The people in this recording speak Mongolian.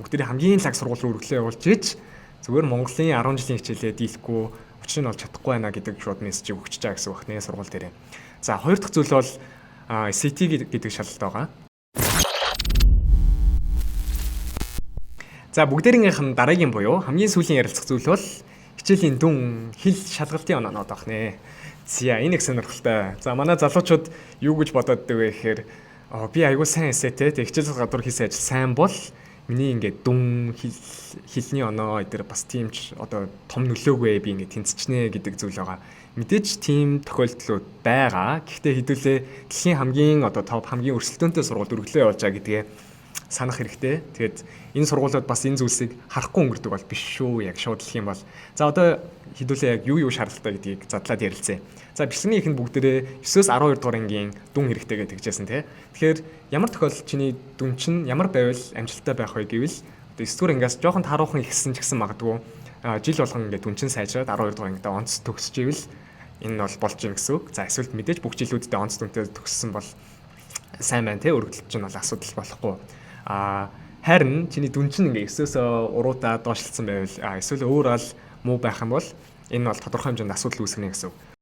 Бүгдээрээ хамгийн лаг сургууль руу өргөлөө явуулж иж зүгээр Монголын 10 жилийн хичээлээ дийлэхгүй, учрыг нь олж чадахгүй байна гэдэг шууд мессежийг өгч байгаа гэсэн үг нэ сургууль дээрээ. За, хоёр дахь зүйл бол SAT гэдэг шалгалт байгаа. За, бүгдээрийнх нь дараагийн буюу хамгийн сүүлийн ярилцах зүйл бол хичээлийн дүн, хэл шалгалтын оноонод байх нэ. За, энэ их сонирхолтой. За, манай залуучууд юу гэж бодоод дэвэ гэхээр би айгүй сайн эсэтэй, тэг хичээл гадуур хийсэн ажил сайн бол миний ингээд дүн, хэл, хэлний оноо эдгээр бас тийм ч одоо том нөлөөгүй, би ингээд тэнцчихнэ гэдэг зүйл байгаа. Мэдээж тийм тохиолдлууд байгаа. Гэхдээ хэдүүлээ дэлхийн хамгийн одоо топ, хамгийн өрсөлдөөнтэй сургуульд өргөлөө явуулж байгаа гэдгээ санах хэрэгтэй. Тэгээд энэ сургуулиуд бас энэ зүйлсийг харахгүй өнгөрдөг бол биш шүү. Яг шуудлах юм бол. За, одоо хэдүүлээ яг юу юу шаардлагатай гэдгийг задлаад ярилцъя. За, бичлэгийн эхэнд бүгдээрээ 9-өөс 12 дугаар ангийн дүн хэрэгтэй гэж тэгжсэн тий. Тэгэхээр ямар тохиолдолд чиний дүн чинь ямар байвал амжилттай байх вэ гэвэл одоо 9 дугаар ангиас жоохон тааруухан ихсэн ч гэсэн магадгүй жил болгон ингээд дүн чинь сайжраад 12 дугаар ангидаа онц төгсөж ивэл энэ бол болж гин гэсэн үг. За, эсвэл мэдээж бүх жилүүдэд онц дүнтэй төгссөн бол сайн байна тий, өргөдөл чинь бол асуудал болохгүй. Харин чиний дүн чинь ингээ 9-өөс уруудаа доошлцсон байвал, эсвэл өөр ал муу байх юм бол энэ бол тодорхой хэмжээнд асуудал үүсгэнэ гэсэн үг.